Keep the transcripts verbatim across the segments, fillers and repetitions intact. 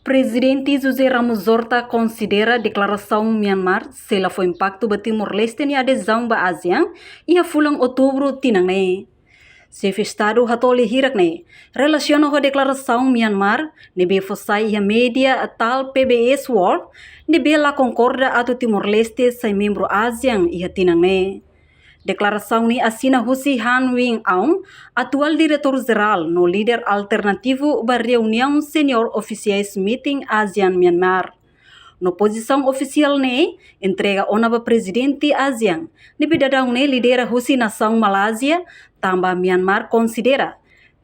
Prezidente José Ramos Horta konsidera deklarasaun Myanmar sei la fó impaktu ba Timor-Leste nia adezaun ba ASEAN iha fulan Outubru tinan ne'e. Xefe Estadu hato'o lia hirak ne'e relasiona ho deklarasaun Myanmar ne'ebé fó sai iha média TAL P B S World, ne'ebé la konkorda atu Timor-Leste sai membru ASEAN iha tinan ne'e. Deklarasaun ne'e asina husi Han Win Aung, atuál diretór jerál no líder alternativu ba reuniaun seniór ofisiais meeting ASEAN Myanmar. No pozisaun ofisiál ne'e entrega ona ba prezidente ASEAN, ne'ebé daudaun ne'e lidera husi nasaun Malázia, tanba Myanmar konsidera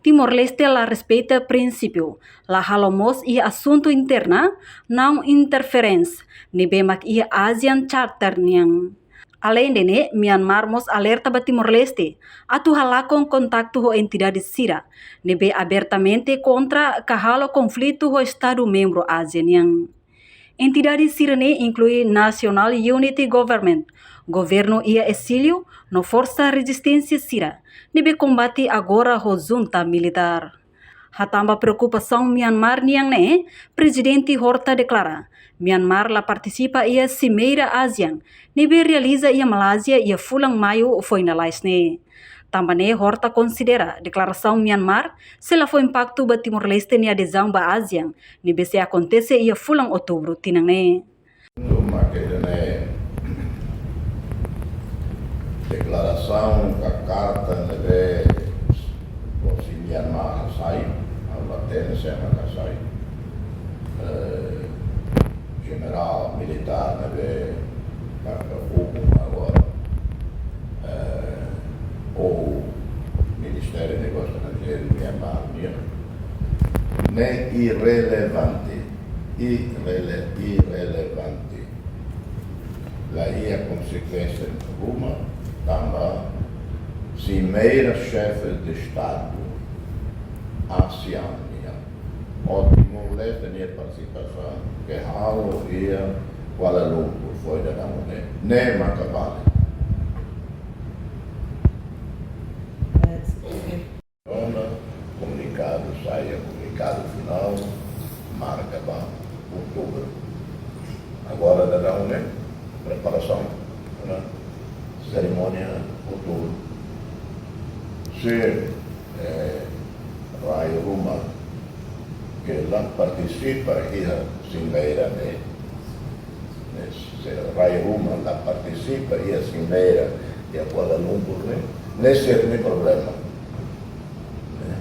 Timor-Leste la respeita prinsípiu la halo moos iha asuntu interna, não interferência, ne'ebé mak iha ASEAN Charter nian. Aleinde ne'e, Myanmar mós alerta ba Timor-Leste atu halakon kontaktu ho entidade sira ne'ebé abertamente kontra ka halo konflitu ho Estadu membru ASEAN nian. Entidade sira-ne'e inklui National Unity Government, governu iha ezíliu, no forsa rezisténsia sira ne'ebé kombate agora ho junta militár. Hatán ba preokupasaun Myanmar nian ne'e, Prezidente Horta deklara, Myanmar la partisipa iha simeira ASEAN ne'ebé realiza iha Malázia iha fulan Maiu foin lalais ne'e. Tanba ne'e Horta konsidera deklarasaun Myanmar sei la fó impaktu ba Timor-Leste nia adezaun ba ASEAN, ne'ebé sei akontese iha fulan Outubru tinan ne'e. Mak ida-ne'e deklarasaun ka karta ne'ebé husi Myanmar sai, ha'u la hatene sé mak hasai. Eh, jenerál militár ne'ebé maka hukum agora, eh, ou Ministériu Negósius Estranjeirus Myanmar nian, ne'e irrelevante, irrele-, irrelevante. La iha konsekuénsia ruma, tanba simeira xefe de Estadu ASEAN nian, ho Timor-Leste nia partisipasaun, ke halo iha Kuala Lumpur, foin daudaun ne'e, ne'e maka vale. Ona, komunikadu sai, komunikadu finál, marka ba Outubru. Agora daudaun ne'e, preparasaun, ne'e, serimónia Outubru. Se, eh, rai ruma ke la partisipa iha simeira ne'e, ne'e, se rai ruma la partisipa iha simeira iha Kuala Lumpur ne'e, ne'e sira-nia problema. Ne'e.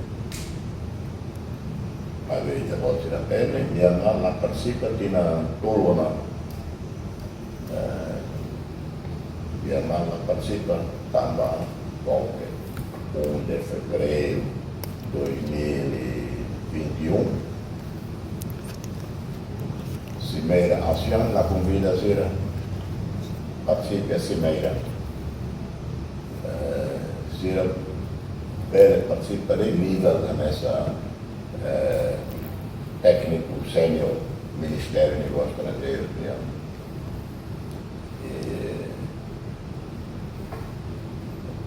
Maibé ita-boot sira hatene, Myanmar la partisipa tinan tolu ona. Eh, Myanmar la partisipa tanba golpe, um de fevereiro dois mil e vinte e um. Simeira ASEAN la konvida sira partisipa simeira. Eh, sira bele partisipa de'it nivel hanesan, eh, tékniku sénior Ministériu Negósius Estranjeirus nian. E,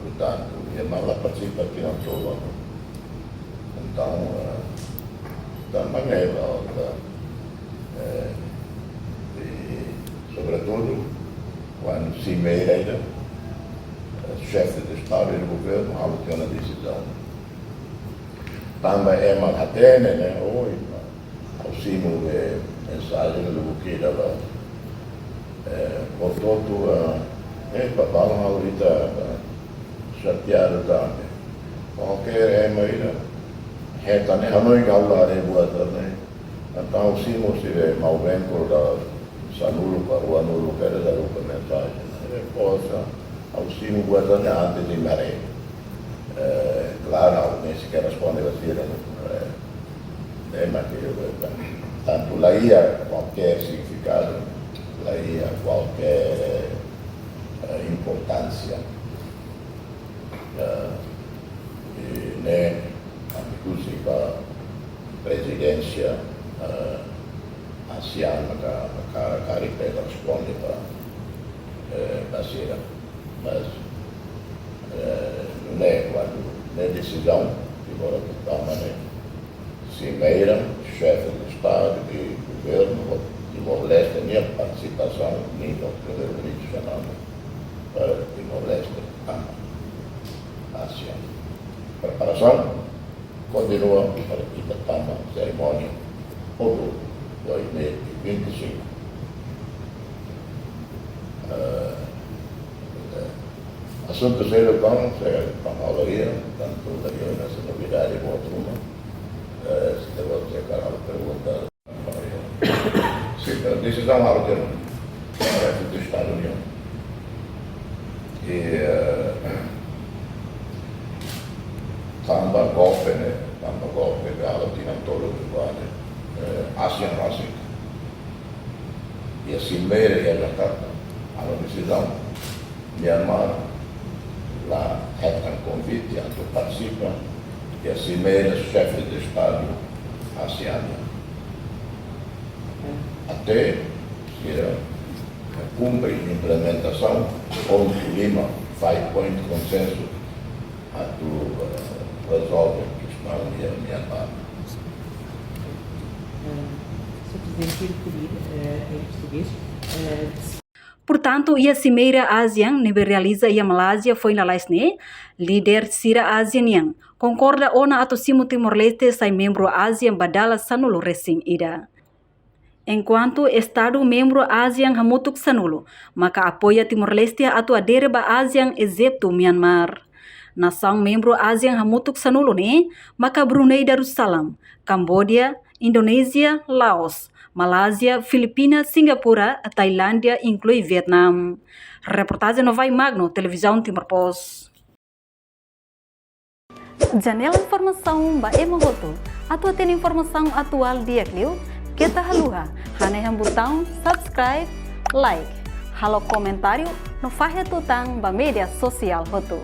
portantu, Myanmar la partisipa tinan tolu ona. Entaun, eh, tanba ne'e, eh, e, sobretudu, kuandu simeira ida, eh, xefe de Estadu e de Governu halo tiha ona desizaun. Tanba ema hatene, ne'e, oi, ha'u simu, eh, mensajen lubuk ida ba, eh, hotu-hotu, eh, eh, ba balu halo ita, eh, xateadu tanba. Kualkér ema ida hetan, eh, hanoin ha'u la haree buat ne'e. Entaun simu sira, eh, maubén kol da sanulu ka ruanulu, kada da lupa mensajen. Eh, poxa, ha'u simu buat ne'e antes de maré. Eh, klaru, ha'u ne'e sekier responde ba sira, eh, eh, mas que, eh, tantu la iha kualkér signifikadu, la iha kualkér, eh, eh, importánsia. Eh, i ne'e, ami husu ba prezidénsia, eh, ASEAN ka, ka, ka responde ba, eh, ba sira. Mas, eh, ne'e kuandu, ne'e desizaun, ke agora ke toma ne'e, simeira, xefe de Estadu e Timor-Leste nia partisipasaun, nia no Primeiru-Ministru xamamos para Timor-Leste tama ASEAN. Preparasaun kontinua para ita tama serimónia outubru dois mil e vinte e cinco. Eh, eh, asuntu sériu kan, sériu kan, tantu la iha novidade boot ruma. Eh, se você quer pergunta, sin, desizaun halo tiha ona, xefe de Estadu nian. I, eh, tanba golpe, ne'e, tanba golpe, halo tinan tolu ke kuane, eh, ASEAN rasik. I Cimeira iha Jakarta, halo desizaun. Myanmar la hetan konvite atu partisipa iha Cimeira Xefes de Estadu ASEAN. Até sira kumpre implementasaun pontu lima, five point konsensu atu, eh, rezolve kestaun iha Myanmar. Eh, Senhor Presidente, queria pedir, eh, em português, eh, Portantu, iha Simeira ASEAN ne'ebé realiza iha Malázia foin lalais ne'e, líder sira ASEAN nian konkorda ona atu simu Timor-Leste sai membru ASEAN ba dala sanulu-resin-ida. Enkuantu Estadu membru ASEAN hamutuk sanulu maka apoia Timor-Leste atu adere ba ASEAN, ezeptu Myanmar. Nasaun membru ASEAN hamutuk sanulu ne'e maka Brunei Darussalam, Kamboja, Indonézia, Laos, Malázia, Filipinas, Singapura, Tailándia, inklui Vietname. Reportajen Novai Magno, Televizaun Timor Post. Janela informasaun ba ema hotu. Atu hatene informasaun atuál di'ak liu, keta haluha hanehan butaun subscribe, like, halo komentáriu no fahe tutan ba média sosiál hotu.